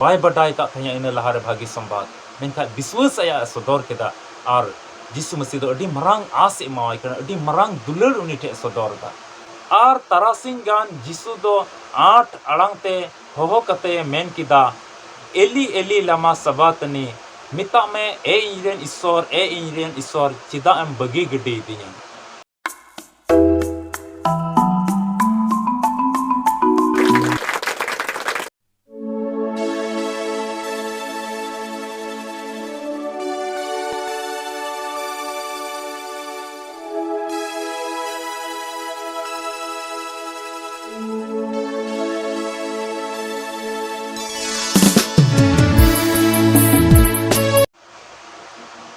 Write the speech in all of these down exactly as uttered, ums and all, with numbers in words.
ᱵᱟᱭ ᱵᱟᱰᱟᱭ ᱠᱟᱜ ᱛᱟᱦᱮᱸᱫ ᱤᱱᱟᱹ ᱞᱟᱦᱟᱨᱮ ᱵᱷᱟᱹᱜᱤ ᱥᱚᱢᱵᱟᱫ, ᱢᱮᱱᱠᱷᱟᱱ ᱵᱤᱥᱣᱟᱹᱥ ᱟᱭᱟᱜ ᱮ ᱥᱚᱫᱚᱨ ᱠᱮᱫᱟ᱾ ᱟᱨ ᱡᱤᱥᱩ ᱢᱟᱹᱥᱤ ᱫᱚ ᱟᱹᱰᱤ ᱢᱟᱨᱟᱝ ᱟᱸᱥ ᱮ ᱮᱢᱟᱣᱟᱭ ᱠᱟᱱᱟ, ᱟᱹᱰᱤ ᱢᱟᱨᱟᱝ ᱫᱩᱞᱟᱹᱲ ᱩᱱᱤ ᱴᱷᱮᱱ ᱮ ᱥᱚᱫᱚᱨ ᱮᱫᱟ᱾ ᱟᱨ ᱛᱟᱨᱟᱥᱤᱧ ᱜᱟᱱ ᱡᱤᱥᱩ ᱫᱚ ᱟᱸᱴ ᱟᱲᱟᱝ ᱛᱮ ᱦᱚᱦᱚ ᱠᱟᱛᱮ ᱮ ᱢᱮᱱ ᱠᱮᱫᱟ, "ᱮᱞᱤ, ᱮᱞᱤ, ᱞᱟᱢᱟ ᱥᱟᱵᱟᱛᱟᱱᱤ?" ᱢᱮᱛᱟᱜ ᱢᱮ, "ᱮ ᱤᱧ ᱨᱮᱱ ᱤᱥᱥᱚᱨ, ᱮ ᱤᱧ ᱨᱮᱱ ᱤᱥᱥᱚᱨ, ᱪᱮᱫᱟᱜ ᱮᱢ ᱵᱟᱹᱜᱤ ᱜᱤᱰᱤᱭᱤᱫᱤᱧᱟ?"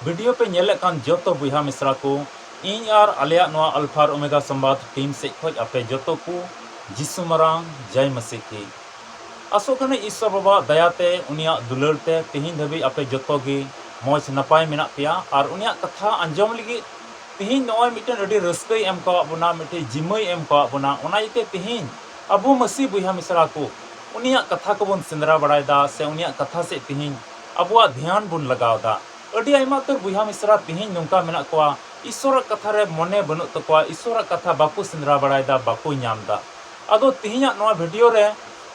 ᱵᱷᱤᱰᱤᱭᱳ ᱯᱮ ᱧᱮᱞᱮᱫ ᱠᱟᱱ ᱡᱚᱛᱚ ᱵᱚᱭᱦᱟ ᱢᱤᱥᱨᱟ ᱠᱚ, ᱤᱧ ᱟᱨ ᱟᱞᱮᱭᱟᱜ ᱱᱚᱣᱟ ᱟᱞᱯᱷᱟ ᱟᱨ ᱳᱢᱮᱜᱟ ᱥᱚᱢᱵᱟᱫ ᱴᱤᱢ ᱥᱮᱫ ᱠᱷᱚᱱ ᱟᱯᱮ ᱡᱚᱛᱚ ᱠᱚ ᱡᱤᱥᱩ ᱢᱟᱨᱟᱝ ᱡᱟᱭ ᱢᱟᱹᱥᱤ ᱠᱤ᱾ ᱟᱥᱚᱜ ᱠᱟᱹᱱᱟᱹᱧ ᱤᱥᱥᱚᱨ ᱵᱟᱵᱟᱣᱟᱜ ᱫᱟᱭᱟ ᱛᱮ, ᱩᱱᱤᱭᱟᱜ ᱫᱩᱞᱟᱹᱲ ᱛᱮ ᱛᱮᱦᱮᱧ ᱫᱷᱟᱹᱵᱤᱡ ᱟᱯᱮ ᱡᱚᱛᱚ ᱜᱮ ᱢᱚᱡᱽ ᱱᱟᱯᱟᱭ ᱢᱮᱱᱟᱜ ᱯᱮᱭᱟ᱾ ᱟᱨ ᱩᱱᱤᱭᱟᱜ ᱠᱟᱛᱷᱟ ᱟᱸᱡᱚᱢ ᱞᱟᱹᱜᱤᱫ ᱛᱮᱦᱮᱧ ᱱᱚᱜᱼᱚᱭ ᱢᱤᱫᱴᱮᱱ ᱟᱹᱰᱤ ᱨᱟᱹᱥᱠᱟᱹᱭ ᱮᱢ ᱠᱟᱣᱟᱫ ᱵᱚᱱᱟ, ᱢᱤᱫᱴᱮᱱ ᱡᱤᱢᱟᱹᱭ ᱮᱢ ᱠᱟᱣᱟᱫ ᱵᱚᱱᱟ᱾ ᱚᱱᱟ ᱤᱭᱟᱹᱛᱮ ᱛᱮᱦᱮᱧ ᱟᱵᱚ ᱢᱟᱹᱥᱤ ᱵᱚᱭᱦᱟ ᱢᱤᱥᱨᱟ ᱠᱚ ᱩᱱᱤᱭᱟᱜ ᱠᱟᱛᱷᱟ ᱠᱚᱵᱚᱱ ᱥᱮᱸᱫᱽᱨᱟ ᱵᱟᱲᱟᱭᱮᱫᱟ, ᱥᱮ ᱩᱱᱤᱭᱟᱜ ᱠᱟᱛᱷᱟ ᱥᱮᱫ ᱛᱮᱦᱮᱧ ᱟᱵᱚᱣᱟᱜ ᱫᱷᱮᱭᱟᱱ ᱵᱚᱱ ᱞᱟᱜᱟᱣ ᱮᱫᱟ᱾ ᱟᱹᱰᱤ ᱟᱭᱢᱟ ᱩᱛᱟᱹᱨ ᱵᱚᱭᱦᱟ ᱢᱤᱥᱨᱟ ᱛᱮᱦᱮᱧ ᱱᱚᱝᱠᱟ ᱢᱮᱱᱟᱜ ᱠᱚᱣᱟ, ᱤᱥᱥᱚᱨᱟᱜ ᱠᱟᱛᱷᱟ ᱨᱮ ᱢᱚᱱᱮ ᱵᱟᱹᱱᱩᱜ ᱛᱟᱠᱚᱣᱟ, ᱤᱥᱥᱚᱨᱟᱜ ᱠᱟᱛᱷᱟ ᱵᱟᱠᱚ ᱥᱮᱸᱫᱽᱨᱟ ᱵᱟᱲᱟᱭᱮᱫᱟ, ᱵᱟᱠᱚ ᱧᱟᱢ ᱮᱫᱟ᱾ ᱟᱫᱚ ᱛᱮᱦᱮᱧᱟᱜ ᱱᱚᱣᱟ ᱵᱷᱤᱰᱤᱭᱳ ᱨᱮ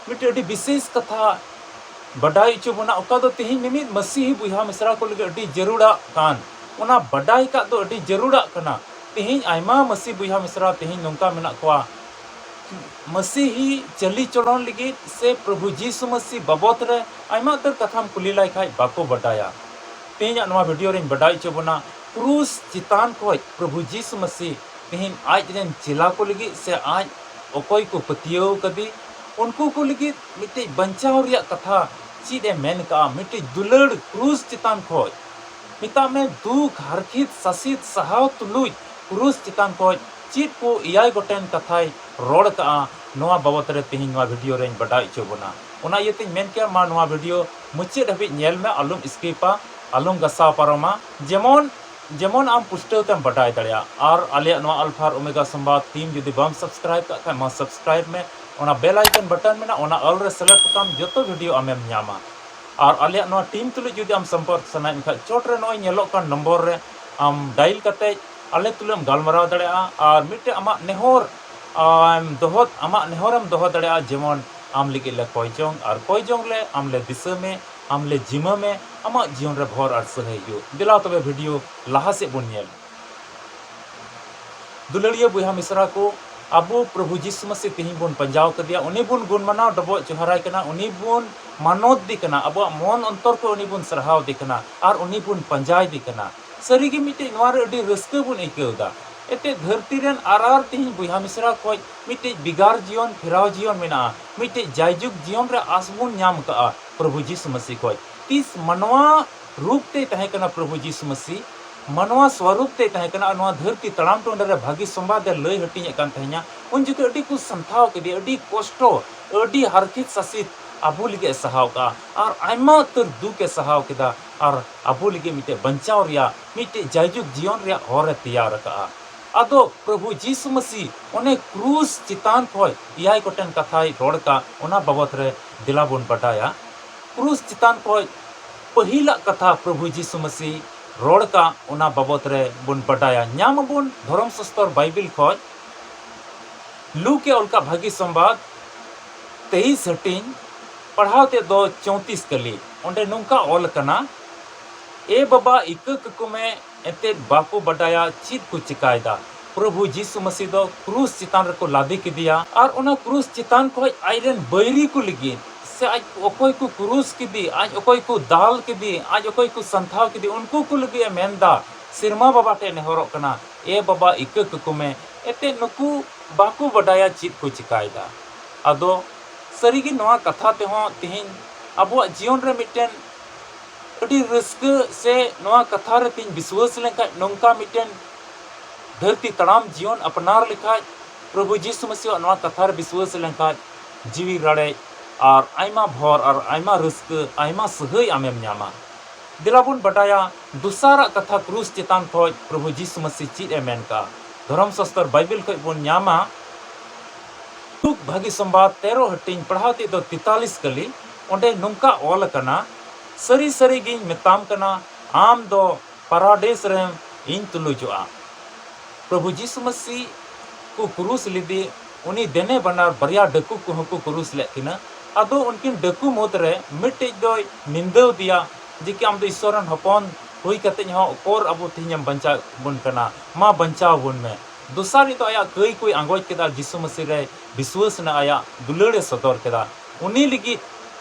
ᱢᱤᱫᱴᱮᱱ ᱟᱹᱰᱤ ᱵᱤᱥᱮᱥ ᱠᱟᱛᱷᱟ ᱵᱟᱰᱟᱭ ᱦᱚᱪᱚ ᱵᱚᱱᱟ, ᱚᱠᱟ ᱫᱚ ᱛᱮᱦᱮᱧ ᱢᱤᱢᱤᱫ ᱢᱟᱹᱥᱤᱦᱤ ᱵᱚᱭᱦᱟ ᱢᱤᱥᱨᱟ ᱠᱚ ᱞᱟᱹᱜᱤᱫ ᱟᱹᱰᱤ ᱡᱟᱹᱨᱩᱲᱟᱜ ᱠᱟᱱ, ᱚᱱᱟ ᱵᱟᱰᱟᱭ ᱠᱟᱜ ᱫᱚ ᱟᱹᱰᱤ ᱡᱟᱹᱨᱩᱲᱟᱜ ᱠᱟᱱᱟ᱾ ᱛᱮᱦᱮᱧ ᱟᱭᱢᱟ ᱢᱟᱹᱥᱤ ᱵᱚᱭᱦᱟ ᱢᱤᱥᱨᱟ ᱛᱮᱦᱮᱧ ᱱᱚᱝᱠᱟ ᱢᱮᱱᱟᱜ ᱠᱚᱣᱟ, ᱢᱟᱹᱥᱤᱦᱤ ᱪᱟᱹᱞᱤ ᱪᱚᱞᱚᱱ ᱞᱟᱹᱜᱤᱫ ᱥᱮ ᱯᱨᱚᱵᱷᱩ ᱡᱤᱥᱩ ᱢᱟᱹᱥᱤ ᱵᱟᱵᱚᱫ ᱨᱮ ᱟᱭᱢᱟ ᱩᱛᱟᱹᱨ ᱠᱟᱛᱷᱟᱢ ᱠᱩᱞᱤ ᱞᱟᱭ ᱠᱷᱟᱡ ᱵᱟᱠᱚ ᱵᱟᱰᱟᱭᱟ᱾ ᱛᱮᱦᱮᱧᱟᱜ ᱱᱚᱣᱟ ᱵᱷᱤᱰᱤᱭᱳ ᱨᱮᱧ ᱵᱟᱰᱟᱭ ᱦᱚᱪᱚ ᱵᱚᱱᱟ, ᱠᱨᱩᱥ ᱪᱮᱛᱟᱱ ᱠᱷᱚᱡ ᱯᱨᱚᱵᱷᱩ ᱡᱤᱥᱩ ᱢᱟᱹᱥᱤ ᱛᱮᱦᱮᱧ ᱟᱡ ᱨᱮᱱ ᱪᱮᱞᱟ ᱠᱚ ᱞᱟᱹᱜᱤᱫ ᱥᱮ ᱟᱡ ᱚᱠᱚᱭ ᱠᱚ ᱯᱟᱹᱛᱭᱟᱹᱣ ᱠᱟᱫᱮ, ᱩᱱᱠᱩ ᱠᱚ ᱞᱟᱹᱜᱤᱫ ᱢᱤᱫᱴᱮᱡ ᱵᱟᱧᱪᱟᱣ ᱨᱮᱭᱟᱜ ᱠᱟᱛᱷᱟ ᱪᱮᱫ ᱮ ᱢᱮᱱ ᱠᱟᱜᱼᱟ, ᱢᱤᱫᱴᱮᱡ ᱫᱩᱞᱟᱹᱲ ᱠᱨᱩᱥ ᱪᱮᱛᱟᱱ ᱠᱷᱚᱡ, ᱢᱮᱛᱟᱜ ᱢᱮ, ᱫᱩᱠ ᱦᱟᱨᱠᱷᱤᱛ ᱥᱟᱥᱤᱛ ᱥᱟᱦᱟᱣ ᱛᱩᱞᱩᱡ ᱠᱨᱩᱥ ᱪᱮᱛᱟᱱ ᱠᱷᱚᱡ ᱪᱮᱫ ᱠᱚ ᱮᱭᱟᱭ ᱜᱚᱴᱮᱱ ᱠᱟᱛᱷᱟᱭ ᱨᱚᱲ ᱠᱟᱜᱼᱟ, ᱱᱚᱣᱟ ᱵᱟᱵᱚᱛ ᱨᱮ ᱛᱮᱦᱮᱧ ᱱᱚᱣᱟ ᱵᱷᱤᱰᱤᱭᱳ ᱨᱮᱧ ᱵᱟᱰᱟᱭ ᱦᱚᱪᱚ ᱵᱚᱱᱟ᱾ ᱚᱱᱟ ᱤᱭᱟᱹᱛᱮᱧ ᱢᱮᱱ ᱠᱮᱭᱟ, ᱢᱟ ᱱᱚᱣᱟ ᱵᱷᱤᱰᱤᱭᱳ ᱢᱩᱪᱟᱹᱫ ᱦᱟᱹᱵᱤᱡ ᱧᱮᱞ ᱢᱮ, ᱟᱞᱚᱢ ᱥᱠᱤᱯᱟ, ᱟᱞᱚᱢ ᱜᱟᱥᱟᱣ ᱯᱟᱨᱚᱢᱟ᱾ ᱡᱮᱢᱚᱱ, ᱡᱮᱢᱚᱱ ᱟᱢ ᱯᱩᱥᱴᱟᱹᱣ ᱛᱮᱢ ᱵᱟᱰᱟᱭ ᱫᱟᱲᱮᱭᱟᱜᱼᱟ᱾ ᱟᱨ ᱟᱞᱮᱭᱟᱜ ᱱᱚᱣᱟ ᱟᱞᱯᱷᱟ ᱟᱨ ᱳᱢᱮᱜᱟ ᱥᱚᱢᱵᱟᱫ ᱴᱤᱢ ᱡᱩᱫᱤ ᱵᱟᱢ ᱥᱟᱵᱥᱠᱨᱟᱭᱤᱵ ᱠᱟᱜ ᱠᱷᱟᱡ, ᱢᱟ ᱥᱟᱵᱥᱠᱨᱟᱭᱤᱵ ᱢᱮ᱾ ᱚᱱᱟ bell icon button ᱢᱮᱱᱟᱜᱼᱟ, ᱚᱱᱟ all ᱨᱮ select ᱠᱟᱛᱟᱢ, ᱡᱚᱛᱚ video ᱟᱢᱮᱢ ᱧᱟᱢᱟ᱾ ᱟᱨ ᱟᱞᱮᱭᱟᱜ ᱱᱚᱣᱟ team ᱛᱩᱞᱩᱡ ᱡᱩᱫᱤ ᱟᱢ ᱥᱚᱢᱯᱚᱨᱠ ᱥᱟᱱᱟᱭᱮᱫ ᱢᱮᱠᱷᱟᱡ, ᱪᱚᱴ ᱨᱮ ᱱᱚᱜᱼᱚᱭ ᱧᱮᱞᱚᱜ ᱠᱟᱱ ᱱᱚᱢᱵᱚᱨ ᱨᱮ ᱟᱢ dial ᱠᱟᱛᱮ ᱟᱞᱮ ᱛᱩᱞᱩᱡ ᱮᱢ ᱜᱟᱞᱢᱟᱨᱟᱣ ᱫᱟᱲᱮᱭᱟᱜᱼᱟ᱾ ᱟᱨ ᱢᱤᱫᱴᱮᱡ ᱟᱢᱟᱜ ᱱᱮᱦᱚᱨ ᱟᱢ ᱫᱚᱦᱚ, ᱟᱢᱟᱜ ᱱᱮᱦᱚᱨᱮᱢ ᱫᱚᱦᱚ ᱫᱟᱲᱮᱭᱟᱜᱼᱟ, ᱡᱮᱢᱚᱱ ᱟᱢ ᱞᱟᱹᱜᱤᱫ ᱞᱮ ᱠᱚᱭ ᱡᱚᱝ, ᱟᱨ ᱠᱚᱭ ᱡᱚᱝ ᱞᱮ ᱟᱢ ᱞᱮ ᱫᱤᱥᱟᱹ ᱢᱮ, ᱟᱢ ᱞᱮ ᱡᱤᱢᱟᱹ ᱢᱮ, ᱟᱢᱟᱜ ᱡᱤᱭᱚᱱ ᱨᱮ ᱵᱷᱚᱨ ᱟᱨ ᱥᱟᱹᱦᱟᱹᱭ ᱦᱩᱭᱩᱜ᱾ ᱫᱮᱞᱟ ᱛᱚᱵᱮ video ᱞᱟᱦᱟ ᱥᱮᱫ ᱵᱚᱱ ᱧᱮᱞ᱾ ᱫᱩᱞᱟᱹᱲᱤᱭᱟᱹ ᱵᱚᱭᱦᱟ ᱢᱤᱥᱨᱟ ᱠᱚ, ᱟᱵᱚ ᱯᱨᱚᱵᱷᱩ ᱡᱤᱥᱩ ᱢᱟᱹᱥᱤ ᱛᱮᱦᱮᱧ ᱵᱚᱱ ᱯᱟᱸᱡᱟᱣ ᱠᱟᱫᱮᱭᱟ, ᱩᱱᱤ ᱵᱚᱱ ᱜᱩᱱ ᱢᱟᱱᱟᱣ ᱰᱚᱵᱚᱜ ᱡᱚᱦᱟᱨᱟᱭ ᱠᱟᱱᱟ, ᱩᱱᱤ ᱵᱚᱱ ᱢᱟᱱᱚᱛ ᱫᱮ ᱠᱟᱱᱟ, ᱟᱵᱚᱣᱟᱜ ᱢᱚᱱ ᱚᱱᱛᱚᱨ ᱠᱷᱚᱱ ᱩᱱᱤ ᱵᱚᱱ ᱥᱟᱨᱦᱟᱣ ᱫᱮ ᱠᱟᱱᱟ, ᱟᱨ ᱩᱱᱤ ᱵᱚᱱ ᱯᱟᱸᱡᱟᱭ ᱫᱮ ᱠᱟᱱᱟ᱾ ᱥᱟᱹᱨᱤᱜᱮ ᱢᱤᱫᱴᱮᱡ ᱱᱚᱣᱟ ᱨᱮ ᱟᱹᱰᱤ ᱨᱟᱹᱥᱠᱟᱹ ᱵᱚᱱ ᱟᱹᱭᱠᱟᱹᱣ ᱮᱫᱟ᱾ ᱮᱱᱛᱮᱫ ᱫᱷᱟᱹᱨᱛᱤ ᱨᱮᱱ ᱟᱨ ᱟᱨ ᱛᱮᱦᱮᱧ ᱵᱚᱭᱦᱟ ᱢᱤᱥᱨᱟ ᱠᱷᱚᱡ ᱢᱤᱫᱴᱮᱡ ᱵᱷᱮᱜᱟᱨ ᱡᱤᱭᱚᱱ, ᱯᱷᱮᱨᱟᱣ ᱡᱤᱭᱚᱱ ᱢᱮᱱᱟᱜᱼᱟ, ᱢᱤᱫᱴᱮᱡ ᱡᱟᱭᱡᱩᱜᱽ ᱡᱤᱭᱚᱱ ᱨᱮ ᱟᱸᱥ ᱵᱚᱱ ᱧᱟᱢ ᱠᱟᱜᱼᱟ ᱯᱨᱚᱵᱷᱩ ᱡᱤᱥᱩ ᱢᱟᱹᱥᱤ ᱠᱷᱚᱡ᱾ ᱛᱤᱥ ᱢᱟᱱᱣᱟ ᱨᱩᱯ ᱛᱮᱭ ᱛᱟᱦᱮᱸ ᱠᱟᱱᱟ ᱯᱨᱚᱵᱷᱩ ᱡᱤᱥᱩ ᱢᱟᱹᱥᱤ, ᱢᱟᱱᱣᱟ ᱥᱣᱟᱨᱩᱯ ᱛᱮᱭ ᱛᱟᱦᱮᱸ ᱠᱟᱱᱟ, ᱟᱨ ᱱᱚᱣᱟ ᱫᱷᱟᱹᱨᱛᱤ ᱛᱟᱲᱟᱢ ᱴᱚᱸᱰᱟ ᱨᱮ ᱵᱷᱟᱹᱜᱤ ᱥᱚᱢᱵᱟᱫ ᱮ ᱞᱟᱹᱭ ᱦᱟᱹᱴᱤᱧᱮᱫ ᱠᱟᱱ ᱛᱟᱦᱮᱸᱱᱟ, ᱩᱱ ᱡᱚᱠᱷᱮᱡ ᱟᱹᱰᱤ ᱠᱚ ᱥᱟᱢᱛᱷᱟᱣ ᱠᱮᱫᱮᱭᱟ, ᱟᱹᱰᱤ ᱠᱚᱥᱴᱚ, ᱟᱹᱰᱤ ᱦᱟᱨᱠᱷᱤᱛ ᱥᱟᱥᱤᱛ ᱟᱵᱚ ᱞᱟᱹᱜᱤᱫ ᱮ ᱥᱟᱦᱟᱣ ᱠᱟᱜᱼᱟ, ᱟᱨ ᱟᱭᱢᱟ ᱩᱛᱟᱹᱨ ᱫᱩᱠ ᱮ ᱥᱟᱦᱟᱣ ᱠᱮᱫᱟ, ᱟᱨ ᱟᱵᱚ ᱞᱟᱹᱜᱤᱫ ᱢᱤᱫᱴᱮᱡ ᱵᱟᱧᱪᱟᱣ ᱨᱮᱭᱟᱜ, ᱢᱤᱫᱴᱮᱡ ᱡᱟᱭᱡᱩᱜᱽ ᱡᱤᱭᱚᱱ ᱨᱮᱭᱟᱜ ᱦᱚᱨ ᱮ ᱛᱮᱭᱟᱨ ᱟᱠᱟᱜᱼᱟ᱾ ᱟᱫᱚ ᱯᱨᱚᱵᱷᱩ ᱡᱤᱥᱩ ᱢᱟᱹᱥᱤ ᱚᱱᱮ ᱠᱨᱩᱥ ᱪᱮᱛᱟᱱ ᱠᱷᱚᱡ ᱮᱭᱟᱭ ᱜᱚᱴᱮᱱ ᱠᱟᱛᱷᱟᱭ ᱨᱚᱲ ᱠᱟᱜ, ᱚᱱᱟ ᱵᱟᱵᱚᱛ ᱨᱮ ᱫᱮᱞᱟ ᱵᱚᱱ ᱵᱟᱰᱟᱭᱟ᱾ ᱠᱨᱩᱥ ᱪᱮᱛᱟᱱ ᱠᱷᱚᱡ ᱯᱟᱹᱦᱤᱞᱟᱜ ᱠᱟᱛᱷᱟ ᱯᱨᱚᱵᱷᱩ ᱡᱤᱥᱩ ᱢᱟᱹᱥᱤ ᱨᱚᱲ ᱠᱟᱜ, ᱚᱱᱟ ᱵᱟᱵᱚᱛ ᱨᱮ ᱵᱚᱱ ᱵᱟᱰᱟᱭᱟ᱾ ᱧᱟᱢ ᱟᱵᱚᱱ ᱫᱷᱚᱨᱚᱢ ᱥᱟᱥᱛᱚᱨ ᱵᱟᱭᱵᱮᱞ ᱠᱷᱚᱡ ᱞᱩᱠ ᱮ ᱚᱞ ᱠᱟᱜ ᱵᱷᱟᱹᱜᱤ ᱥᱚᱢᱵᱟᱫ ᱛᱮᱭᱤᱥ ᱦᱟᱹᱴᱤᱧ, ᱯᱟᱲᱦᱟᱣ ᱛᱮᱫ ᱫᱚ ᱪᱳᱭᱛᱤᱥ ᱠᱟᱹᱞᱤ᱾ ᱚᱸᱰᱮ ᱱᱚᱝᱠᱟ ᱚᱞ ᱟᱠᱟᱱᱟ, "ᱮ ᱵᱟᱵᱟ, ᱤᱠᱟᱹ ᱠᱟᱠᱚ ᱢᱮ, ᱮᱱᱛᱮᱫ ᱵᱟᱠᱚ ᱵᱟᱰᱟᱭᱟ ᱪᱮᱫ ᱠᱚ ᱪᱤᱠᱟᱭᱮᱫᱟ᱾" ᱯᱨᱚᱵᱷᱩ ᱡᱤᱥᱩ ᱢᱟᱹᱥᱤ ᱫᱚ ᱠᱨᱩᱥ ᱪᱮᱛᱟᱱ ᱨᱮᱠᱚ ᱞᱟᱫᱮ ᱠᱮᱫᱮᱭᱟ, ᱟᱨ ᱚᱱᱟ ᱠᱨᱩᱥ ᱪᱮᱛᱟᱱ ᱠᱷᱚᱡ ᱟᱡ ᱨᱮᱱ ᱵᱟᱹᱭᱨᱤ ᱠᱚ ᱞᱟᱹᱜᱤᱫ, ᱥᱮ ᱟᱡ ᱚᱠᱚᱭ ᱠᱚ ᱠᱨᱩᱥ ᱠᱮᱫᱮ, ᱟᱡ ᱚᱠᱚᱭ ᱠᱚ ᱫᱟᱞ ᱠᱮᱫᱮ, ᱟᱡ ᱚᱠᱚᱭ ᱠᱚ ᱥᱟᱱᱛᱷᱟᱣ ᱠᱮᱫᱮ, ᱩᱱᱠᱩ ᱠᱚ ᱞᱟᱹᱜᱤᱫ ᱮ ᱢᱮᱱᱫᱟ, ᱥᱮᱨᱢᱟ ᱵᱟᱵᱟ ᱴᱷᱮᱱ ᱱᱮᱦᱚᱨᱚᱜ ᱠᱟᱱᱟ, "ᱮ ᱵᱟᱵᱟ, ᱤᱠᱟᱹ ᱠᱟᱠᱚ ᱢᱮ, ᱮᱱᱛᱮᱫ ᱱᱩᱠᱩ ᱵᱟᱠᱚ ᱵᱟᱰᱟᱭᱟ ᱪᱮᱫ ᱠᱚ ᱪᱤᱠᱟᱭᱮᱫᱟ᱾" ᱟᱫᱚ ᱥᱟᱹᱨᱤᱜᱮ ᱱᱚᱣᱟ ᱠᱟᱛᱷᱟ ᱛᱮᱦᱚᱸ ᱛᱮᱦᱮᱧ ᱟᱵᱚᱣᱟᱜ ᱡᱤᱭᱚᱱ ᱨᱮ ᱢᱤᱫᱴᱮᱱ ᱟᱹᱰᱤ ᱨᱟᱹᱥᱠᱟᱹ, ᱥᱮ ᱱᱚᱣᱟ ᱠᱟᱛᱷᱟ ᱨᱮ ᱛᱮᱦᱮᱧ ᱵᱤᱥᱣᱟᱹᱥ ᱞᱮᱱᱠᱷᱟᱡ, ᱱᱚᱝᱠᱟ ᱢᱤᱫᱴᱮᱱ ᱫᱷᱟᱹᱨᱛᱤ ᱛᱟᱲᱟᱢ ᱡᱤᱭᱚᱱ ᱟᱯᱱᱟᱨ ᱞᱮᱠᱷᱟᱡ, ᱯᱨᱚᱵᱷᱩ ᱡᱤᱥᱩ ᱢᱟᱹᱥᱤᱭᱟᱜ ᱱᱚᱣᱟ ᱠᱟᱛᱷᱟ ᱨᱮ ᱵᱤᱥᱣᱟᱹᱥ ᱞᱮᱱᱠᱷᱟᱡ, ᱡᱤᱣᱤ ᱨᱟᱲᱮᱡ ᱟᱨ ᱟᱭᱢᱟ ᱵᱷᱚᱨ ᱟᱨ ᱟᱭᱢᱟ ᱨᱟᱹᱥᱠᱟᱹ, ᱟᱭᱢᱟ ᱥᱟᱹᱦᱟᱹᱭ ᱟᱢᱮᱢ ᱧᱟᱢᱟ᱾ ᱫᱮᱞᱟ ᱵᱚᱱ ᱵᱟᱰᱟᱭᱟ ᱫᱚᱥᱟᱨᱟᱜ ᱠᱟᱛᱷᱟ ᱠᱨᱩᱥ ᱪᱮᱛᱟᱱ ᱠᱷᱚᱡ ᱯᱨᱚᱵᱷᱩ ᱡᱤᱥᱩ ᱢᱟᱹᱥᱤ ᱪᱮᱫ ᱮ ᱢᱮᱱ ᱠᱟᱜᱼᱟ᱾ ᱫᱷᱚᱨᱚᱢ ᱥᱟᱥᱛᱚᱨ ᱵᱟᱭᱵᱮᱞ ᱠᱷᱚᱡ ᱵᱚᱱ ᱧᱟᱢᱟ, ᱞᱩᱠ ᱵᱷᱟᱹᱜᱤ ᱥᱚᱢᱵᱟᱫ ᱛᱮᱨᱚ ᱦᱟᱹᱴᱤᱧ ᱯᱟᱲᱦᱟᱣ ᱛᱮᱫ ᱫᱚ ᱛᱮᱛᱟᱞᱤᱥ ᱠᱟᱹᱞᱤ, ᱚᱸᱰᱮ ᱱᱚᱝᱠᱟ ᱚᱞ ᱟᱠᱟᱱᱟ, ᱥᱟᱹᱨᱤ ᱥᱟᱹᱨᱤ ᱜᱤᱧ ᱢᱮᱛᱟᱢ ᱠᱟᱱᱟ, ᱟᱢ ᱫᱚ ᱯᱟᱨᱟᱰᱮᱥ ᱨᱮᱢ ᱤᱧ ᱛᱩᱞᱩᱡᱚᱜᱼᱟ᱾ ᱯᱨᱚᱵᱷᱩ ᱡᱤᱥᱩ ᱢᱟᱹᱥᱤ ᱠᱚ ᱠᱨᱩᱥ ᱞᱮᱫᱮ, ᱩᱱᱤ ᱫᱮᱱᱮ ᱵᱟᱱᱟᱨ ᱵᱟᱨᱭᱟ ᱰᱟᱹᱠᱩ ᱠᱚᱦᱚᱸ ᱠᱚ ᱠᱨᱩᱥ ᱞᱮᱫ ᱠᱤᱱᱟ᱾ ᱟᱫᱚ ᱩᱱᱠᱤᱱ ᱰᱟᱹᱠᱩ ᱢᱩᱫᱽᱨᱮ ᱢᱤᱫᱴᱤᱡ ᱫᱚᱭ ᱱᱤᱸᱫᱟᱹᱣ ᱫᱮᱭᱟ, ᱡᱮ ᱠᱤ ᱟᱢ ᱫᱚ ᱤᱥᱥᱚᱨ ᱨᱮᱱ ᱦᱚᱯᱚᱱ ᱦᱩᱭ ᱠᱟᱛᱮ ᱦᱚᱸ ᱚᱠᱚᱨ ᱟᱵᱚ ᱛᱮᱦᱮᱧ ᱮᱢ ᱵᱟᱧᱪᱟᱣ ᱵᱚᱱ ᱠᱟᱱᱟ, ᱢᱟ ᱵᱟᱧᱪᱟᱣ ᱵᱚᱱ ᱢᱮ᱾ ᱫᱚᱥᱟᱨᱤᱡ ᱫᱚ ᱟᱭᱟᱜ ᱠᱟᱹᱭ ᱠᱚᱭ ᱟᱸᱜᱚᱪ ᱠᱮᱫᱟ, ᱡᱤᱥᱩ ᱢᱟᱹᱥᱤ ᱨᱮ ᱵᱤᱥᱣᱟᱹᱥ ᱨᱮᱱᱟᱜ ᱟᱭᱟᱜ ᱫᱩᱞᱟᱹᱲ ᱮ ᱥᱚᱫᱚᱨ ᱠᱮᱫᱟ᱾ ᱩᱱᱤ ᱞᱟᱹᱜᱤᱫ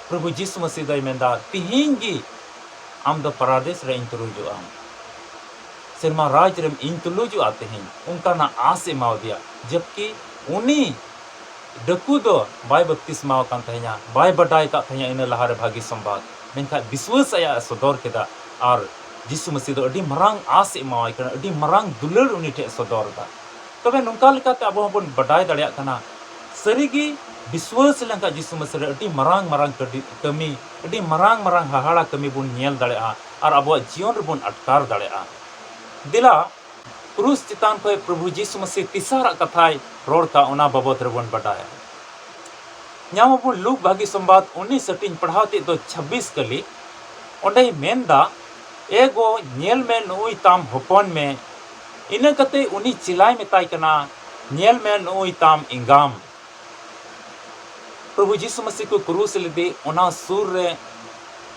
ᱯᱨᱚᱵᱷᱩ ᱡᱤᱥᱩ ᱢᱟᱹᱥᱤ ᱫᱚᱭ ᱢᱮᱱᱫᱟ, ᱛᱤᱦᱤᱧ ᱜᱮ ᱟᱢ ᱫᱚ ᱯᱟᱨᱟᱫᱮᱥ ᱨᱮ ᱤᱧ ᱛᱩᱞᱩᱡᱚᱜ ᱟᱢ, ᱥᱮᱨᱢᱟ ᱨᱟᱡᱽ ᱨᱮᱢ ᱤᱧ ᱛᱩᱞᱩᱡᱚᱜᱼᱟ ᱛᱤᱦᱤᱧ, ᱚᱱᱠᱟᱱᱟᱜ ᱟᱸᱥ ᱮ ᱮᱢᱟᱣ ᱫᱮᱭᱟ᱾ ᱡᱚᱵᱠᱤ ᱩᱱᱤ ᱰᱟᱹᱠᱩ ᱫᱚ ᱵᱟᱭ ᱵᱟᱯᱛᱤᱥᱢᱟᱣ ᱟᱠᱟᱱ ᱛᱟᱦᱮᱸᱱᱟ, ᱵᱟᱭ ᱵᱟᱰᱟᱭ ᱟᱠᱟᱫ ᱛᱟᱦᱮᱸᱱᱟ ᱤᱱᱟᱹ ᱞᱟᱦᱟᱨᱮ ᱵᱷᱟᱹᱜᱤ ᱥᱚᱢᱵᱟᱫ᱾ ᱢᱮᱱᱠᱷᱟᱱ ᱵᱤᱥᱣᱟᱹᱥ ᱟᱭᱟᱜ ᱮ ᱥᱚᱫᱚᱨ ᱠᱮᱫᱟ, ᱟᱨ ᱡᱤᱥᱩ ᱢᱟᱹᱥᱤ ᱫᱚ ᱟᱹᱰᱤ ᱢᱟᱨᱟᱝ ᱟᱸᱥ ᱮ ᱮᱢᱟᱣᱟᱭ ᱠᱟᱱᱟ, ᱟᱹᱰᱤ ᱢᱟᱨᱟᱝ ᱫᱩᱞᱟᱹᱲ ᱩᱱᱤ ᱴᱷᱮᱱ ᱮ ᱥᱚᱫᱚᱨ ᱮᱫᱟ᱾ ᱛᱚᱵᱮ ᱱᱚᱝᱠᱟ ᱞᱮᱠᱟᱛᱮ ᱟᱵᱚ ᱦᱚᱸᱵᱚᱱ ᱵᱟᱰᱟᱭ ᱫᱟᱲᱮᱭᱟᱜ ᱠᱟᱱᱟ, ᱥᱟᱹᱨᱤᱜᱮ ᱵᱤᱥᱣᱟᱹᱥ ᱞᱮᱱᱠᱷᱟᱱ ᱡᱤᱥᱩ ᱢᱟᱹᱥᱤ ᱨᱮ ᱟᱹᱰᱤ ᱢᱟᱨᱟᱝ ᱢᱟᱨᱟᱝ ᱠᱟᱹᱰᱤ-, ᱠᱟᱹᱢᱤ, ᱟᱹᱰᱤ ᱢᱟᱨᱟᱝ ᱢᱟᱨᱟᱝ ᱦᱟᱦᱟᱲᱟ ᱠᱟᱹᱢᱤ ᱵᱚᱱ ᱧᱮᱞ ᱫᱟᱲᱮᱭᱟᱜᱼᱟ ᱟᱨ ᱟᱵᱚᱣᱟᱜ ᱡᱤᱭᱚᱱ ᱨᱮᱵᱚᱱ ᱟᱴᱠᱟᱨ ᱫᱟᱲᱮᱭᱟᱜᱼᱟ᱾ ᱫᱮᱞᱟ, ᱠᱨᱩᱥ ᱪᱮᱛᱟᱱ ᱠᱷᱚᱱ ᱯᱨᱚᱵᱷᱩ ᱡᱤᱥᱩ ᱢᱟᱹᱥᱤ ᱛᱮᱥᱟᱨᱟᱜ ᱠᱟᱛᱷᱟᱭ ᱨᱚᱲ ᱠᱟᱜ, ᱚᱱᱟ ᱵᱟᱵᱚᱫ ᱨᱮᱵᱚᱱ ᱵᱟᱰᱟᱭᱟ᱾ ᱧᱟᱢ ᱟᱵᱚᱱ ᱞᱩᱠ ᱵᱷᱟᱹᱜᱤ ᱥᱚᱢᱵᱟᱫ ᱩᱱᱤᱥ ᱦᱟᱹᱴᱤᱧ ᱯᱟᱲᱦᱟᱣ ᱛᱮᱫ ᱫᱚ ᱪᱷᱟᱵᱵᱤᱥ ᱠᱟᱹᱞᱤ᱾ ᱚᱸᱰᱮᱭ ᱢᱮᱱᱫᱟ, ᱮ ᱜᱚ, ᱧᱮᱞ ᱢᱮ, ᱱᱩᱜᱼᱩᱭ ᱛᱟᱢ ᱦᱚᱯᱚᱱ ᱢᱮ᱾ ᱤᱱᱟᱹ ᱠᱟᱛᱮ ᱩᱱᱤ ᱪᱮᱞᱟᱭ ᱢᱮᱛᱟᱭ ᱠᱟᱱᱟ, ᱧᱮᱞ ᱢᱮ, ᱱᱩᱜᱼᱩᱭ ᱛᱟᱢ ᱮᱸᱜᱟᱢ᱾ ᱯᱨᱚᱵᱷᱩ ᱡᱤᱥᱩ ᱢᱟᱹᱥᱤ ᱠᱚ ᱠᱨᱩᱥ ᱞᱮᱫᱮ, ᱚᱱᱟ ᱥᱩᱨ ᱨᱮ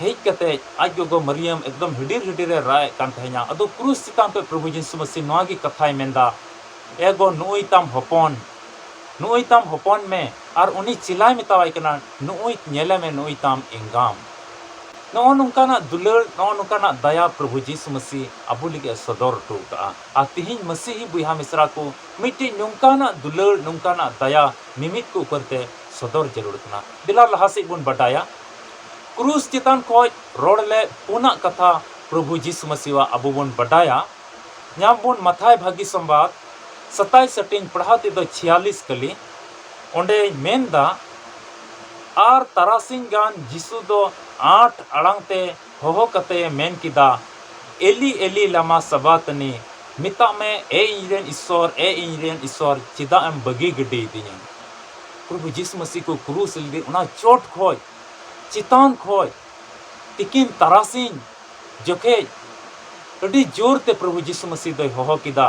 ᱦᱮᱡ ᱠᱟᱛᱮ ᱟᱡ ᱜᱚᱜᱚ ᱢᱟᱨᱤᱭᱟᱢ ᱮᱠᱫᱚᱢ ᱦᱤᱰᱤᱨ ᱦᱤᱰᱤᱨ ᱮ ᱨᱟᱜ ᱮᱫ ᱠᱟᱱ ᱛᱟᱦᱮᱸᱱᱟ᱾ ᱟᱫᱚ ᱠᱨᱩᱥ ᱪᱮᱛᱟᱱ ᱠᱷᱚᱱ ᱯᱨᱚᱵᱷᱩ ᱡᱤᱥᱩ ᱢᱟᱹᱥᱤ ᱱᱚᱣᱟ ᱜᱮ ᱠᱟᱛᱷᱟᱭ ᱢᱮᱱᱫᱟ, ᱮ ᱜᱚ, ᱱᱩᱜᱼᱩᱭ ᱛᱟᱢ ᱦᱚᱯᱚᱱ, ᱱᱩᱜᱼᱩᱭ ᱛᱟᱢ ᱦᱚᱯᱚᱱ ᱢᱮ᱾ ᱟᱨ ᱩᱱᱤ ᱪᱮᱞᱟᱭ ᱢᱮᱛᱟᱣᱟᱭ ᱠᱟᱱᱟ, ᱱᱩᱜᱼᱩᱭ ᱧᱮᱞᱮ ᱢᱮ, ᱱᱩᱜᱼᱩᱭ ᱛᱟᱢ ᱮᱸᱜᱟᱢ᱾ ᱱᱚᱜᱼᱚ ᱱᱚᱝᱠᱟᱱᱟᱜ ᱫᱩᱞᱟᱹᱲ, ᱱᱚᱜᱼᱚ ᱱᱚᱝᱠᱟᱱᱟᱜ ᱫᱟᱭᱟ ᱯᱨᱚᱵᱷᱩ ᱡᱤᱥᱩ ᱢᱟᱹᱥᱤ ᱟᱵᱚ ᱞᱟᱹᱜᱤᱫ ᱮ ᱥᱚᱫᱚᱨ ᱦᱚᱴᱚ ᱠᱟᱜᱼᱟ᱾ ᱟᱨ ᱛᱤᱦᱤᱧ ᱢᱟᱹᱥᱤᱦᱤ ᱵᱚᱭᱦᱟ ᱢᱤᱥᱨᱟ ᱠᱚ ᱢᱤᱫᱴᱤᱡ ᱱᱚᱝᱠᱟᱱᱟᱜ ᱫᱩᱞᱟᱹᱲ, ᱱᱚᱝᱠᱟᱱᱟᱜ ᱫᱟᱭᱟ ᱢᱤᱢᱤᱫ ᱠᱚ ᱩᱯᱚᱨ ᱛᱮ ᱥᱚᱫᱚᱨ ᱡᱟᱹᱨᱩᱲ ᱠᱟᱱᱟ᱾ ᱫᱮᱞᱟ ᱞᱟᱦᱟ ᱥᱮᱫ ᱵᱚᱱ ᱵᱟᱰᱟᱭᱟ᱾ ᱠᱨᱩᱥ ᱪᱮᱛᱟᱱ ᱠᱷᱚᱱ ᱨᱚᱲ ᱞᱮᱫ ᱯᱩᱱᱟᱜ ᱠᱟᱛᱷᱟ ᱯᱨᱚᱵᱷᱩ ᱡᱤᱥᱩ ᱢᱟᱹᱥᱤᱣᱟᱜ ᱟᱵᱚ ᱵᱚᱱ ᱵᱟᱰᱟᱭᱟ᱾ ᱧᱟᱢ ᱵᱚᱱ ᱢᱟᱛᱷᱟᱭ ᱵᱷᱟᱹᱜᱤ ᱥᱚᱢᱵᱟᱫ ᱥᱟᱛᱟᱭᱤᱥ ᱦᱟᱹᱴᱤᱧ ᱯᱟᱲᱦᱟᱣ ᱛᱮᱫᱚ ᱪᱷᱤᱭᱟᱞᱤᱥ ᱠᱟᱹᱞᱤ᱾ ᱚᱸᱰᱮᱭ ᱢᱮᱱᱫᱟ, ᱟᱨ ᱛᱟᱨᱟᱥᱤᱧ ᱜᱟᱱ ᱡᱤᱥᱩ ᱫᱚ ᱟᱸᱴ ᱟᱲᱟᱝ ᱛᱮ ᱦᱚᱦᱚ ᱠᱟᱛᱮ ᱢᱮᱱ ᱠᱮᱫᱟ, ᱮᱞᱤ, ᱮᱞᱤ, ᱞᱟᱢᱟ ᱥᱟᱵᱟᱛᱟᱱᱤ? ᱢᱮᱛᱟᱜ ᱢᱮ, ᱮ ᱤᱧᱨᱮᱱ ᱤᱥᱥᱚᱨ, ᱮ ᱤᱧᱨᱮᱱ ᱤᱥᱥᱚᱨ, ᱪᱮᱫᱟᱜ ᱮᱢ ᱵᱟᱹᱜᱤ ᱜᱤᱰᱤᱭᱤᱫᱤᱧᱟ? ᱯᱨᱚᱵᱷᱩ ᱡᱤᱥᱩ ᱢᱟᱹᱥᱤ ᱠᱚ ᱠᱨᱩᱥ ᱞᱮᱫᱮ, ᱚᱱᱟ ᱪᱚᱴ ᱠᱷᱚᱡ, ᱪᱮᱛᱟᱱ ᱠᱷᱚᱡ, ᱛᱤᱠᱤᱱ ᱛᱟᱨᱟᱥᱤᱧ ᱡᱚᱠᱷᱮᱡ ᱟᱹᱰᱤ ᱡᱳᱨ ᱛᱮ ᱯᱨᱚᱵᱷᱩ ᱡᱤᱥᱩ ᱢᱟᱹᱥᱤ ᱫᱚᱭ ᱦᱚᱦᱚ ᱠᱮᱫᱟ᱾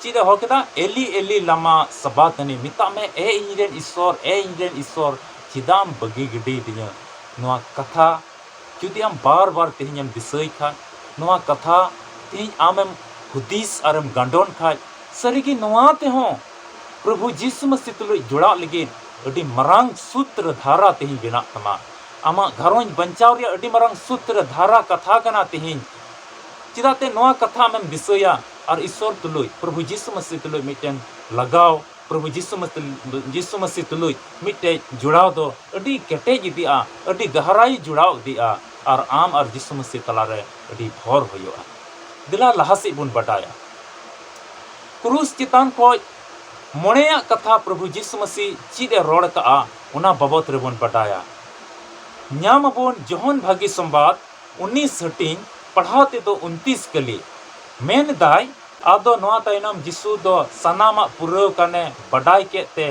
ᱪᱮᱫ ᱮ ᱦᱚᱦᱚ ᱠᱮᱫᱟ? "ᱮᱞᱤ, ᱮᱞᱤ, ᱞᱟᱢᱟ ᱥᱟᱵᱟᱠᱟᱱᱤ", ᱢᱮᱛᱟᱜ ᱢᱮ, "ᱮ ᱤᱧ ᱨᱮᱱ ᱤᱥᱥᱚᱨ, ᱮ ᱤᱧ ᱨᱮᱱ ᱤᱥᱥᱚᱨ, ᱪᱮᱫᱟᱜ ᱮᱢ ᱵᱟᱹᱜᱤ ᱜᱤᱰᱤᱭᱮᱫᱤᱧᱟ?" ᱱᱚᱣᱟ ᱠᱟᱛᱷᱟ ᱡᱩᱫᱤ ᱟᱢ ᱵᱟᱨ ᱵᱟᱨ ᱛᱮᱦᱮᱧ ᱮᱢ ᱫᱤᱥᱟᱹᱭ ᱠᱷᱟᱡ, ᱱᱚᱣᱟ ᱠᱟᱛᱷᱟ ᱛᱮᱦᱮᱧ ᱟᱢᱮᱢ ᱦᱩᱫᱤᱥ ᱟᱨᱮᱢ ᱜᱟᱸᱰᱚᱱ ᱠᱷᱟᱡ, ᱥᱟᱹᱨᱤᱜᱮ ᱱᱚᱣᱟ ᱛᱮᱦᱚᱸ ᱯᱨᱚᱵᱷᱩ ᱡᱤᱥᱩ ᱢᱟᱹᱥᱤ ᱛᱩᱞᱩᱡ ᱡᱚᱲᱟᱜ ᱞᱟᱹᱜᱤᱫ ᱟᱹᱰᱤ ᱢᱟᱨᱟᱝ ᱥᱩᱛᱨᱚ ᱫᱷᱟᱨᱟ ᱛᱮᱦᱮᱧ ᱵᱮᱱᱟᱜ ᱛᱟᱢᱟ᱾ ᱟᱢᱟᱜ ᱜᱷᱟᱨᱚᱸᱡᱽ ᱵᱟᱧᱪᱟᱣ ᱨᱮᱭᱟᱜ ᱟᱹᱰᱤ ᱢᱟᱨᱟᱝ ᱥᱩᱛᱨᱚ ᱫᱷᱟᱨᱟ ᱠᱟᱛᱷᱟ ᱠᱟᱱᱟ ᱛᱮᱦᱮᱧ᱾ ᱪᱮᱫᱟᱜ ᱛᱮ ᱱᱚᱣᱟ ᱠᱟᱛᱷᱟ ᱟᱢᱮᱢ ᱫᱤᱥᱟᱹᱭᱟ ᱟᱨ ᱤᱥᱥᱚᱨ ᱛᱩᱞᱩᱡ, ᱯᱨᱚᱵᱷᱩ ᱡᱤᱥᱩ ᱢᱟᱹᱥᱤ ᱛᱩᱞᱩᱡ ᱢᱤᱫᱴᱮᱱ ᱞᱟᱜᱟᱣ, ᱯᱨᱚᱵᱷᱩ ᱡᱤᱥᱩ ᱢᱟᱹᱥᱤ, ᱡᱤᱥᱩ ᱢᱟᱹᱥᱤ ᱛᱩᱞᱩᱡ ᱢᱤᱫᱴᱮᱡ ᱡᱚᱲᱟᱣ ᱫᱚ ᱟᱹᱰᱤ ᱠᱮᱴᱮᱡ ᱤᱫᱤᱜᱼᱟ, ᱟᱹᱰᱤ ᱜᱟᱦᱨᱟᱭ ᱡᱚᱲᱟᱣ ᱤᱫᱤᱜᱼᱟ ᱟᱨ ᱟᱢ ᱟᱨ ᱡᱤᱥᱩ ᱢᱟᱹᱥᱤ ᱛᱟᱞᱟᱨᱮ ᱟᱹᱰᱤ ᱵᱷᱚᱨ ᱦᱩᱭᱩᱜᱼᱟ᱾ ᱫᱮᱞᱟ ᱞᱟᱦᱟ ᱥᱮᱫ ᱵᱚᱱ ᱵᱟᱰᱟᱭᱟ᱾ ᱠᱨᱩᱥ ᱪᱮᱛᱟᱱ ᱠᱷᱚᱡ ᱢᱚᱬᱮᱭᱟᱜ ᱠᱟᱛᱷᱟ ᱯᱨᱚᱵᱷᱩ ᱡᱤᱥᱩ ᱢᱟᱹᱥᱤ ᱪᱮᱫ ᱮ ᱨᱚᱲ ᱠᱟᱜᱼᱟ, ᱚᱱᱟ ᱵᱟᱵᱚᱛ ᱨᱮᱵᱚᱱ ᱵᱟᱰᱟᱭᱟ᱾ ᱧᱟᱢ ᱟᱵᱚᱱ ᱡᱚᱦᱚᱱ ᱵᱷᱟᱹᱜᱤ ᱥᱚᱢᱵᱟᱫ ᱩᱱᱤᱥ ᱦᱟᱹᱴᱤᱧ, ᱯᱟᱲᱦᱟᱣ ᱛᱮᱫᱚ ᱩᱱᱛᱤᱥ ᱠᱟᱹᱞᱤ᱾ ᱢᱮᱱ ᱮᱫᱟᱭ, ᱟᱫᱚ ᱱᱚᱣᱟ ᱛᱟᱭᱱᱚᱢ ᱡᱤᱥᱩ ᱫᱚ ᱥᱟᱱᱟᱢᱟᱜ ᱯᱩᱨᱟᱹᱣ ᱠᱟᱱᱮ ᱵᱟᱰᱟᱭ ᱠᱮᱫ ᱛᱮ,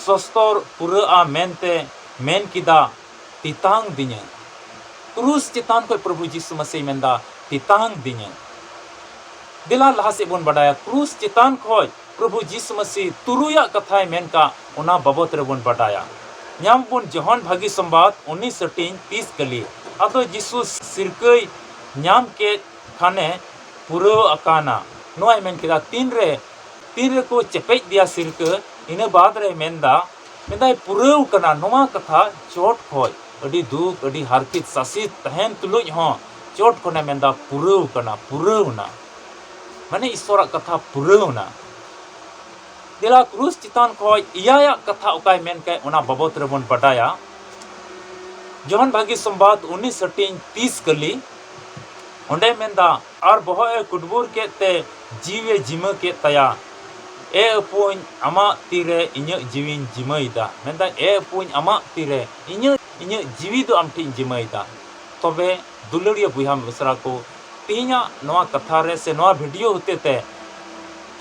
ᱥᱚᱥᱛᱚᱨ ᱯᱩᱨᱟᱹᱜᱼᱟ ᱢᱮᱱᱛᱮ ᱢᱮᱱ ᱠᱮᱫᱟ, "ᱛᱮᱛᱟᱝ ᱫᱤᱧᱟᱹ᱾" ᱠᱨᱩᱥ ᱪᱮᱛᱟᱱ ᱠᱷᱚᱡ ᱯᱨᱚᱵᱷᱩ ᱡᱤᱥᱩ ᱢᱟᱹᱥᱤᱭ ᱢᱮᱱᱫᱟ, "ᱛᱮᱛᱟᱝ ᱫᱤᱧᱟᱹ᱾" ᱫᱮᱞᱟ ᱞᱟᱦᱟ ᱥᱮᱫ ᱵᱚᱱ ᱵᱟᱰᱟᱭᱟ, ᱠᱨᱩᱥ ᱪᱮᱛᱟᱱ ᱠᱷᱚᱡ ᱯᱨᱚᱵᱷᱩ ᱡᱤᱥᱩ ᱢᱟᱹᱥᱤ ᱛᱩᱨᱩᱭᱟᱜ ᱠᱟᱛᱷᱟᱭ ᱢᱮᱱ ᱠᱟᱜ, ᱚᱱᱟ ᱵᱟᱵᱚᱛ ᱨᱮᱵᱚᱱ ᱵᱟᱰᱟᱭᱟ᱾ ᱧᱟᱢ ᱵᱚᱱ ᱡᱚᱦᱚᱱ ᱵᱷᱟᱹᱜᱤ ᱥᱚᱢᱵᱟᱫ ᱩᱱᱤᱥ ᱦᱟᱹᱴᱤᱧ ᱛᱤᱥ ᱠᱟᱹᱞᱤ᱾ ᱟᱫᱚ ᱡᱤᱥᱩ ᱥᱤᱨᱠᱟᱹᱭ ᱧᱟᱢ ᱠᱮᱫ ᱠᱷᱟᱱᱮ ᱯᱩᱨᱟᱹᱣ ᱟᱠᱟᱱᱟ᱾ ᱱᱚᱣᱟᱭ ᱢᱮᱱ ᱠᱮᱫᱟ, ᱛᱤᱱᱨᱮ, ᱛᱤᱱ ᱨᱮᱠᱚ ᱪᱮᱯᱮᱡ ᱫᱮᱭᱟ ᱥᱤᱨᱠᱟᱹ, ᱤᱱᱟᱹ ᱵᱟᱫ ᱨᱮ ᱢᱮᱱᱫᱟ, ᱢᱮᱱᱫᱟᱭ, "ᱯᱩᱨᱟᱹᱣ ᱠᱟᱱᱟ᱾" ᱱᱚᱣᱟ ᱠᱟᱛᱷᱟ ᱪᱚᱴ ᱠᱷᱚᱡ, ᱟᱹᱰᱤ ᱫᱩᱠ, ᱟᱹᱰᱤ ᱦᱟᱨᱠᱮᱛ ᱥᱟᱥᱮᱛ ᱛᱟᱦᱮᱱ ᱛᱩᱞᱩᱡ ᱦᱚᱸ ᱪᱚᱴ ᱠᱷᱚᱱᱮ ᱢᱮᱱᱫᱟ, "ᱯᱩᱨᱟᱹᱣ ᱠᱟᱱᱟ, ᱯᱩᱨᱟᱹᱣ ᱱᱟ᱾" ᱢᱟᱱᱮ ᱤᱥᱥᱚᱨᱟᱜ ᱠᱟᱛᱷᱟ ᱯᱩᱨᱟᱹᱣ ᱱᱟ᱾ ᱫᱮᱞᱟ ᱠᱨᱩᱥ ᱪᱮᱛᱟᱱ ᱠᱷᱚᱡ ᱮᱭᱟᱭᱟᱜ ᱠᱟᱛᱷᱟ ᱚᱠᱟᱭ ᱢᱮᱱ ᱠᱮᱫ, ᱚᱱᱟ ᱵᱟᱵᱚᱛ ᱨᱮᱵᱚᱱ ᱵᱟᱰᱟᱭᱟ᱾ ᱡᱚᱦᱚᱱ ᱵᱷᱟᱹᱜᱤ ᱥᱚᱢᱵᱟᱫ ᱩᱱᱤᱥ ᱦᱟᱹᱴᱤᱧ ᱛᱤᱥ ᱠᱟᱹᱞᱤ, ᱚᱸᱰᱮ ᱢᱮᱱᱫᱟ, ᱟᱨ ᱵᱚᱦᱚᱜ ᱮ ᱠᱩᱰᱵᱩᱨ ᱠᱮᱫ ᱛᱮ ᱡᱤᱣᱤ ᱮ ᱡᱤᱢᱟᱹ ᱠᱮᱫ ᱛᱟᱭᱟ᱾ "ᱮ ᱟᱹᱯᱩᱧ, ᱟᱢᱟᱜ ᱛᱤᱨᱮ ᱤᱧᱟᱹᱜ ᱡᱤᱣᱤᱧ ᱡᱤᱢᱟᱹᱭᱮᱫᱟ᱾" ᱢᱮᱱᱫᱟ, "ᱮ ᱟᱹᱯᱩᱧ, ᱟᱢᱟᱜ ᱛᱤᱨᱮ ᱤᱧᱟᱹᱜ, ᱤᱧᱟᱹᱜ ᱡᱤᱣᱤ ᱫᱚ ᱟᱢ ᱴᱷᱮᱱ ᱤᱧ ᱡᱤᱢᱟᱹᱭᱮᱫᱟ᱾" ᱛᱚᱵᱮ ᱫᱩᱞᱟᱹᱲᱤᱭᱟᱹ ᱵᱚᱭᱦᱟ ᱢᱤᱥᱨᱟ ᱠᱚ, ᱛᱮᱦᱮᱧᱟᱜ ᱱᱚᱣᱟ ᱠᱟᱛᱷᱟ ᱨᱮ ᱥᱮ ᱱᱚᱣᱟ ᱵᱷᱤᱰᱤᱭᱳ ᱦᱚᱛᱮ ᱛᱮ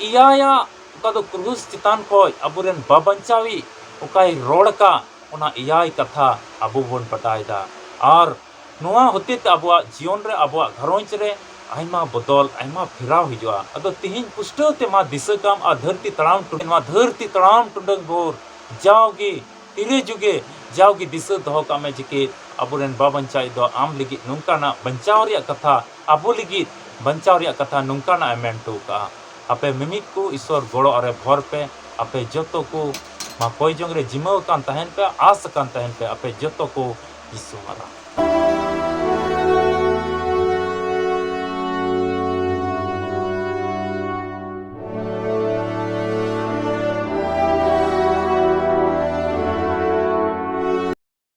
ᱮᱭᱟᱭᱟᱜ ᱚᱠᱟ ᱫᱚ ᱠᱨᱩᱥ ᱪᱮᱛᱟᱱ ᱠᱷᱚᱡ ᱟᱵᱚᱨᱮᱱ ᱵᱟᱵᱟᱧᱪᱟᱣᱤᱡ ᱚᱠᱟᱭ ᱨᱚᱲ ᱟᱠᱟᱫ, ᱚᱱᱟ ᱮᱭᱟᱭ ᱠᱟᱛᱷᱟ ᱟᱵᱚ ᱵᱚᱱ ᱵᱟᱰᱟᱭᱮᱫᱟ᱾ ᱟᱨ ᱱᱚᱣᱟ ᱦᱚᱛᱮᱛᱮ ᱟᱵᱚᱣᱟᱜ ᱡᱤᱭᱚᱱ ᱨᱮ, ᱟᱵᱚᱣᱟᱜ ᱜᱷᱟᱨᱚᱸᱡᱽ ᱨᱮ ᱟᱭᱢᱟ ᱵᱚᱫᱚᱞ, ᱟᱭᱢᱟ ᱯᱷᱮᱨᱟᱣ ᱦᱤᱡᱩᱜᱼᱟ᱾ ᱟᱫᱚ ᱛᱤᱦᱤᱧ ᱯᱩᱥᱴᱟᱹᱣ ᱛᱮ ᱢᱟ ᱫᱤᱥᱟᱹ ᱠᱟᱢ ᱟᱨ ᱫᱷᱟᱹᱨᱛᱤ ᱛᱟᱲᱟᱢ ᱴᱩᱰᱟᱹᱝ, ᱱᱚᱣᱟ ᱫᱷᱟᱹᱨᱛᱤ ᱛᱟᱲᱟᱢ ᱴᱩᱰᱟᱹᱝ ᱵᱷᱳᱨ ᱡᱟᱣᱜᱮ ᱛᱤᱨᱮ ᱡᱩᱜᱮ ᱡᱟᱣᱜᱮ ᱫᱤᱥᱟᱹ ᱫᱚᱦᱚ ᱠᱟᱜ ᱢᱮ ᱡᱮ ᱠᱤ ᱟᱵᱚᱨᱮᱱ ᱵᱟᱧᱪᱟᱣᱤᱡ ᱫᱚ ᱟᱢ ᱞᱟᱹᱜᱤᱫ ᱱᱚᱝᱠᱟᱱᱟᱜ ᱵᱟᱧᱪᱟᱣ ᱨᱮᱭᱟᱜ ᱠᱟᱛᱷᱟ, ᱟᱵᱚ ᱞᱟᱹᱜᱤᱫ ᱵᱟᱧᱪᱟᱣ ᱨᱮᱭᱟᱜ ᱠᱟᱛᱷᱟ ᱱᱚᱝᱠᱟᱱᱟᱜ ᱮ ᱢᱮᱱ ᱦᱚᱴᱚ ᱠᱟᱜᱼᱟ᱾ ᱟᱯᱮ ᱢᱤᱢᱤᱫ ᱠᱚ ᱤᱥᱚᱨ ᱜᱚᱲᱚ ᱟᱨᱮ ᱵᱷᱚᱨ ᱯᱮ, ᱟᱯᱮ ᱡᱚᱛᱚ ᱠᱚ ᱢᱟ ᱠᱚᱭ ᱡᱚᱝ ᱨᱮ ᱡᱤᱢᱟᱹᱣ ᱟᱠᱟᱱ ᱛᱟᱦᱮᱱ ᱯᱮ, ᱟᱸᱥ ᱟᱠᱟᱱ ᱛᱟᱦᱮᱱ ᱯᱮ, ᱟᱯᱮ ᱡᱚᱛᱚ ᱠᱚ ᱡᱤᱥᱩ ᱢᱟᱨᱟᱝ᱾